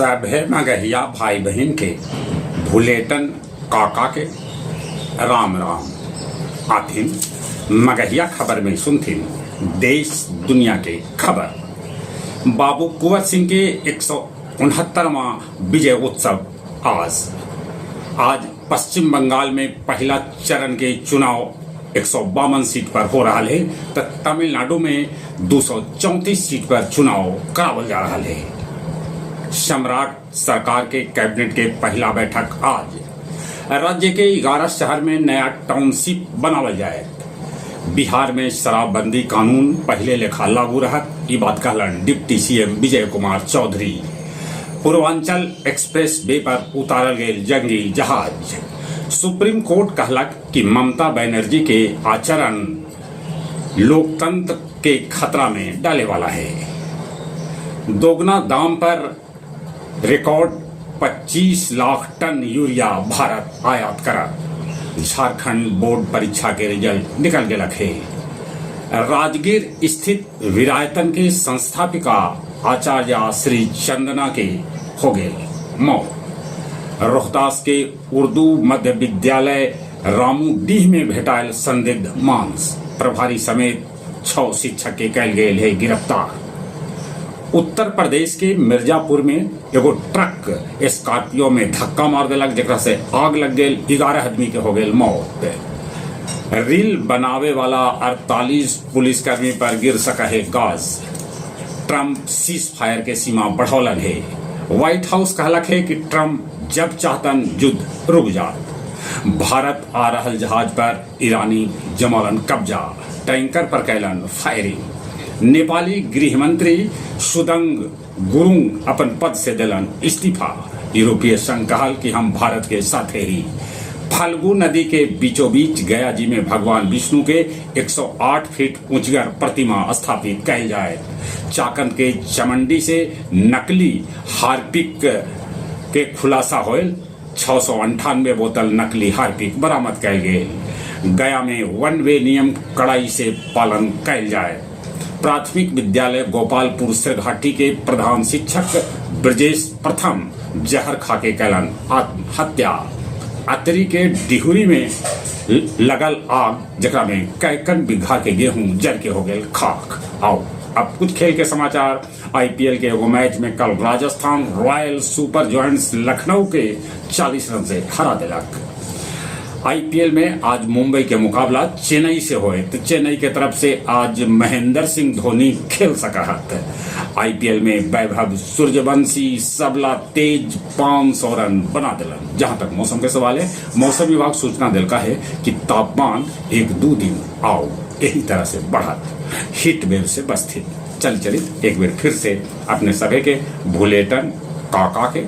सभे मगहिया भाई बहिन के भुलेटन काका के राम राम। आथिन मगहिया खबर में सुनथिन देश दुनिया के खबर। बाबू कुंवर सिंह के 169वां विजय उत्सव आज। आज पश्चिम बंगाल में पहला चरण के चुनाव 152 सीट पर हो रहा है तो तमिलनाडु में 234 सीट पर चुनाव करावल जा रहा है। सम्राट सरकार के कैबिनेट के पहला बैठक आज। राज्य के 11 शहर में नया टाउनशिप बनावल जाए। बिहार में शराबबंदी कानून पहले लेखा लागू रहत, ई बात कहलन deputy CM Vijay Kumar Chaudhary. Purvanchal express way पर उतारल गेल जंगी जहाज। सुप्रीम कोर्ट कहलक कि ममता बनर्जी के आचरण लोकतंत्र के खतरा में डाले वाला है। दोगुना दाम पर record 25 lakh tonne urea Bharat आयात करत। झारखंड बोर्ड परीक्षा के रिजल्ट निकल गेलक है। राजगीर स्थित वीरायतन के संस्थापिका आचार्य श्री चंदना के हो गए मौत। रोहतास के उर्दू मध्य विद्यालय रामूडीह में भेटायल संदिग्ध मांस। प्रभारी समेत 6 शिक्षक के कैल गेल है गिरफ्तार। उत्तर प्रदेश के मिर्जापुर में एगो ट्रक स्कॉर्पियो में धक्का मार देलक, जेकरा से आग लग गेल। 11 आदमी के हो गेल मौत। रील बनावे वाला 48 पुलिसकर्मी पर गिर सका है गाज। ट्रंप सीज फायर के सीमा बढ़ौलन है। व्हाइट हाउस कहलक है कि ट्रंप जब चाहतन युद्ध रुक जात। भारत आ रहल जहाज पर ईरानी जमौलन कब्जा, टैंकर पर कैलन फायरिंग। नेपाली गृहमंत्री सुदंग गुरुंग अपन पद से दिलन इस्तीफा। यूरोपीय संघ कहल कि हम भारत के साथे ही। फल्गु नदी के बीचों बीच गया जी में भगवान विष्णु के 108 फीट ऊंचगर प्रतिमा स्थापित कैल जाए। चाकन के चमंडी से नकली हार्पिक के खुलासा होयल। 698 बोतल नकली हार्पिक बरामद कैल गेल। गया में वन वे नियम कड़ाई से पालन कैल जाए। प्राथमिक विद्यालय गोपालपुर सिरघाटी के प्रधान शिक्षक ब्रजेश प्रथम जहर खाके कैलन आत्महत्या। अतरी के डिहुरी में लगल आग, जकरा में कैकन बीघा के गेहूं जर के हो गए खाक। आओ अब कुछ खेल के समाचार। आईपीएल के एगो मैच में कल Rajasthan royal super joints Lucknow के 40 रन से हरा दिलक। आईपीएल में आज मुंबई के मुकाबला चेन्नई से होए तो चेन्नई के तरफ से आज महेंद्र सिंह धोनी खेल सका हत। आईपीएल में वैभव सूर्यवंशी सबला तेज 500 रन बना दिलन। जहां तक मौसम के सवाल है, मौसम विभाग सूचना दिलका है कि तापमान 1-2 दिन आओ यही तरह से बढ़त, हीट वेव से बचथिन। चल चलित एक बार फिर से अपने सभी के भुलेटन काका के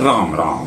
राम राम।